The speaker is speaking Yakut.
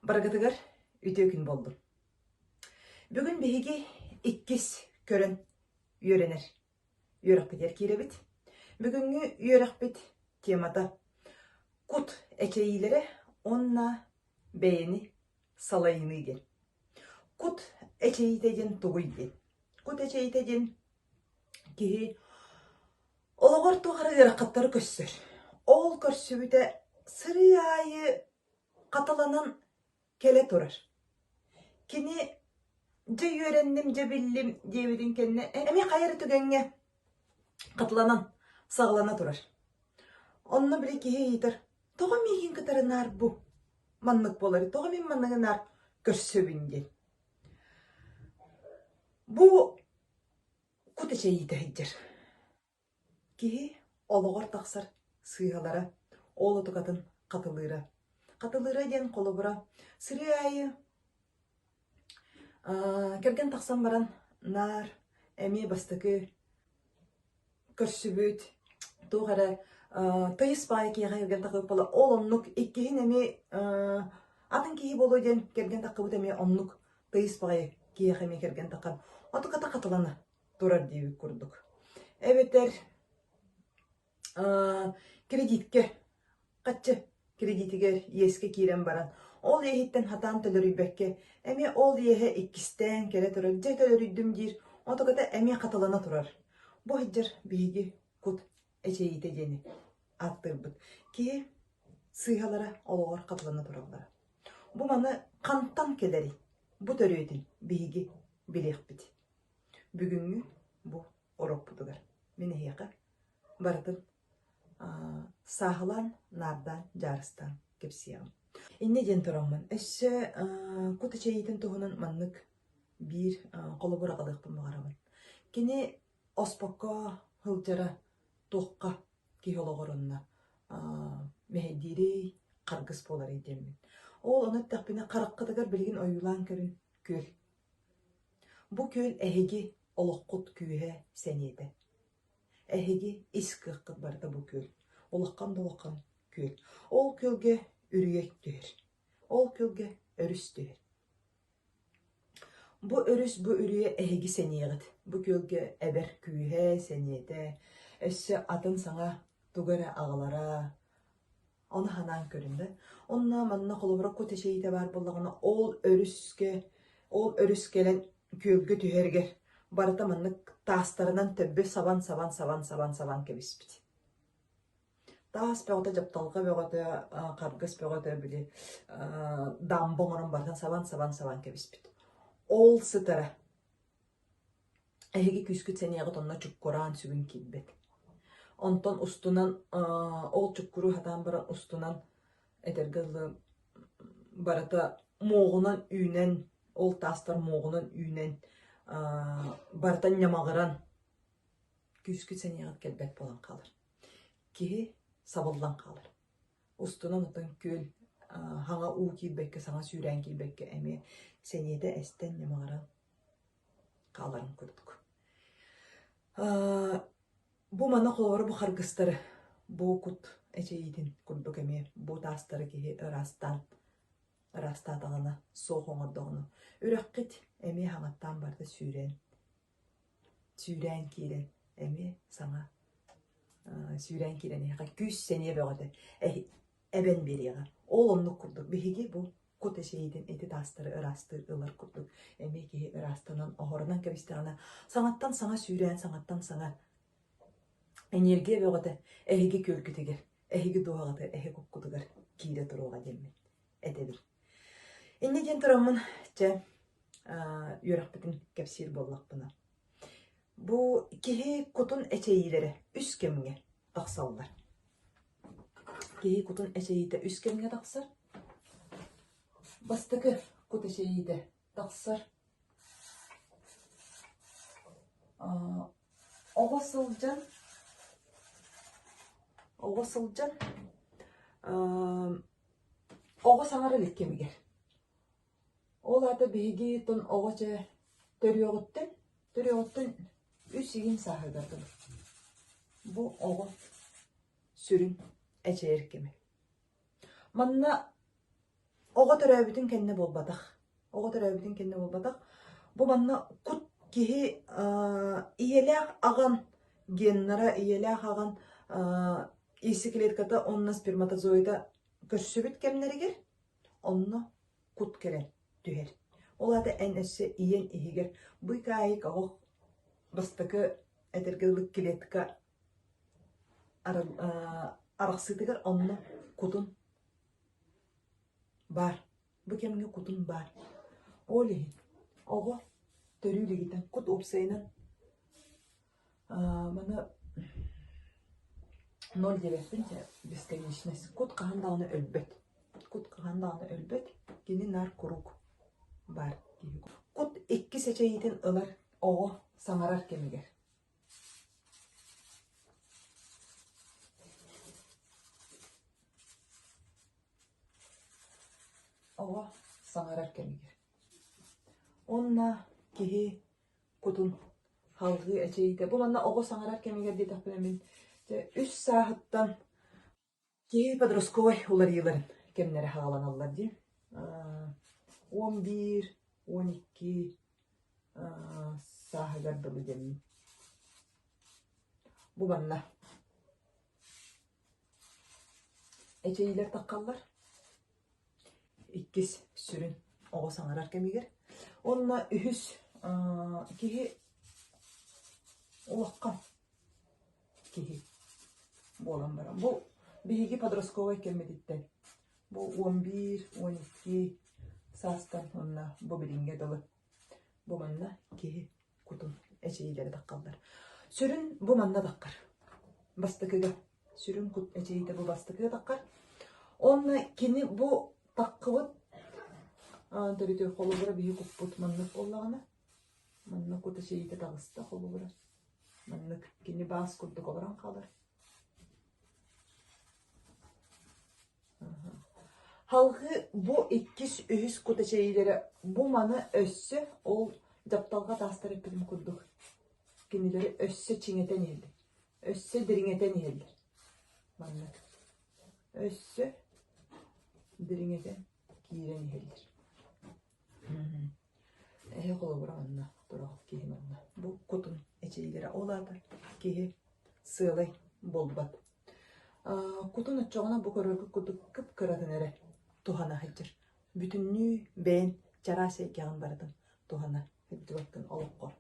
Барыгытыгар үтүө күн буоллун. Бүгүн биһиги иккис көрөн үөрэнэр үөрэхпитигэр киирэбит. Бүгүҥҥү үөрэхпит темата кут эчэйиилэрэ уонна бэйэни салайыныы диэн. Кут эчэйиитэ диэн тугуй диэн. Кут эчэйиитэ диэн киһи олоҕор туох эрэ ыарахаттары көрсөр. Ол көрсүбүтэ сырыы аайы хатыланан кэлэ турар. Кини дьэ үөрэнним, дьэ биллим диэбитин кэннэ эмиэ хайа эрэ түгэҥҥэ хатыланан саҕалана турар. Онно били киһи ыйытар, тоҕо миигин кытары наар бу маннык буолар, тоҕо мин манныгы наар көрсөбүн диэн. Бу кут эчэйиитэ сылдьар. Киһи олоҕор тахсар сыыһалара, ол отукатын хатылыыра. Хатылыыра диэн холобура, сырыы аайы кэргэн тахсан баран наар эмиэ бастакы көрсүбүт туох эрэ тыйыс баайы киһиэхэ кэргэн тахсыбыт буолла ол оннук иккиһин эмиэ атын киһи буолуо диэн кэргэн таххыбыт эмиэ оннук тыйыс баҕайы киһиэхэ эмиэ кэргэн таххан отуката хатылана турар диэбит курдук. Эбэтэр кредиткэ хаччы кредитигэр иэскэ киирэн баран ол иэһиттэн хатаан төлөрүйбэккэ эмиэ ол иэһэ иккистээн кэлэ турар дьэ төлөрүйдүм диир отуката эмиэ хатылана турар. Бу сылдьар биһиги кут эчэйиитэ диэни ааттыырбыт. Киһи сыыһалара олоҕор хатылана тураллара. Бу маны хантан кэлэрий? Бу төрүөтүн биһиги билиэхпит. Бүгүҥҥү бу уруокпутугар мин эһиэхэ барытын сааһылаан, наардаан, дьаарыстаан кэпсиэҕим. Инньэ диэн тураммын, өссө кут эчэйиитин туһунан маннык биир холобур аҕалыахпын баҕарабын. Кини оспокко сылдьара туохха киһи олоҕор онно мэһэйдиирий, харгыс буоларый диэммин. Ол ону эттэхпинэ хараххытыгар билигин ойуулаан көрүн күөл. Бу күөл эһиги олоххут күүһэ, сэниэтэ. Эһиги ис кыаххыт барыта бу күөл. Улахан да улахан күөл. Ол күөлгэ үрүйэ түһэр. Ол күөлгэ өрүс түһэр. Бу өрүс, бу үрүйэ эһиги сэниэҕит. Бу күөлгэ эбэр күүһэ, сэниэтэ, өссө атын саҥа тугу эрэ аҕалара, Ону санаан көрүн да. Онно манна холобура кут эчэйиитэ баар буоллаҕына, ол өрүскэ, ол өрүс кэлэн күөлгэ түһэригэр барыта маннык таастарынан төрбө сабан сабан сабан сабан сабан кэбиспит. Таас бөҕөтө, дьапталҕа бөҕөтө, харгыс бөҕөтө били дамба оҥорон барытын сабан сабан сабан кэбиспит. Ол сытара Эһиги күүскүт сэниэҕит онно чуккураан сүгүн киирбэт. Онтон устунан ол чуккуру сатаан баран устунан этэргэ дылы барыта муоҕунан үүнэн, ол таастар муоҕунан үүнэн барыта ньамаҕыран күүскүт сэниэҕит кэлбэт буолан хаалар. Киһи сабыллан хаалар. Устунан оттон күөл хаҥа уу киирбэккэ, саҥа сүүрээн киирбэккэ эмиэ сэниэтэ эстэн ньамаҕыран хааларын курдук. Бу маны холобура бу харгыстары, бу кут эчэйиитин курдук эмиэ бу таастары киһи ыраастаан ыраастаатаҕына, суох оҥордоҕуна, үрэххит эмиэ хаҥаттаан барыта сүүрэн, сүүрээн киирэн эмиэ саҥа сүүрээн киирэн эһиэхэ күүс-сэниэ бөҕөтө эбэн биэриэҕэ. Ол оннук курдук биһиги бу кут эчэйиитин ити таастары ыраастыыр ылар курдук эмиэ киһи ыраастанан оһоронон кэбистэҕинэ саҥаттан саҥа сүүрээн саҥаттан саҥа энергия бөҕөтө эһиги күөлгүтүгэр эһиги дууһаҕытыгар эһи куккутугар киирэ туруоҕа диэммин этэбин. Инньэ диэн тураммын чэ үөрэхпитин кэпсиир буоллахпына бу киһи кутун эчэйиилэрэ үс кэмҥэ тахсаллар. Киһи кутун эчэйиитэ үс кэмҥэ тахсар. Бастакы кут эчэйиитэ тахсар оҕо сылдьан оҕо сылдьан оҕо саҥара илик кэмигэр. Ол аата биһиги тон оҕо чэ төрүөҕүттэн төрүөҕүттэн үс игин сааһыгар дылы. Бу оҕо сүрүн эчэйэр кэмэ. Манна Оҕо төрөөбүтүн кэннэ буолбатах. Оҕо төрөөбүтүн кэннэ буолбатах. Бу манна кут киһи ийэлээх аҕан геннара, ийэлээх аҕан яйцеклетката уонна сперматозоида көрсүбүт кэмнэригэр онно кут кэлэн түһэр. Ол аата эн өссө ийэҥ иһигэр быыкаайык оҕо бастакы этэргэ дылы клетка арахсыытыгар онно кутун баар. Бу кэмҥэ кутун баар. Ол иһин оҕо төрүү илигиттэн кут уопсайынан маны ноль диэбэппин бесконечность. Кут хаһан даҕаны өлбөт. Кут хаһан даҕаны өлбөт. Кини наар куруук баар киһи. Кут иккис эчэйиитин ылар оҕо саҥарар кэмигэр. Оҕо саҥарар кэмигэр. Уонна киһи кутун салҕыы эчэйиитэ. Бу манна оҕо саҥарар кэмигэр диэтэхпинэ мин дьэ үс сааһыттан киһи подростковай уларыйыыларын кэмнэрэ саҕаланаллар дии. 11, 12 сааһыгар дылы диэммин. Бу манна эчэйиилэр таххаллар. Иккис сүрүн оҕо саҥарар кэмигэр. Уонна үһүс киһи улахан киһи буолан баран. Бу биһиги подростковай кэммититтэн бу 11, 12 саастан уонна бу билиҥҥэ дылы бу манна киһи кутун эчэйиилэрэ таххаллар. Сүрүн бу манна таххар. Бастакыга. Сүрүн кут эчэйиитэ бу бастакыга таххар. Онно кини бу таххыбыт төрүтү холобура биһи куппут маннык буоллаҕына манна кут эчэйиитэ таҕыста холобура маннык кини баас курдук олорон хаалар. Салгыы бу иккис, үһүс кут эчэйиилэрэ бу маны өссө ол дьапталҕа таастар эппитим курдук кинилэри өссө чиҥэтэн иһэллэр, өссө дириҥэтэн иһэллэр. Маннык өссө дириҥэтэн киирэн иһэллэр. Эһэ холобура манна тураҕыт киһи манна. Бу кутун эчэйиилэрэ. Ол аата киһи сыалай буолбат. Кутун оччоҕуна бу көрөргүт курдук кып-кыратын эрэ туһана сылдьар. Бүтүннүү бэйэн чараас эйгэҕин барытын туһана сылдьыбаккын олоххор.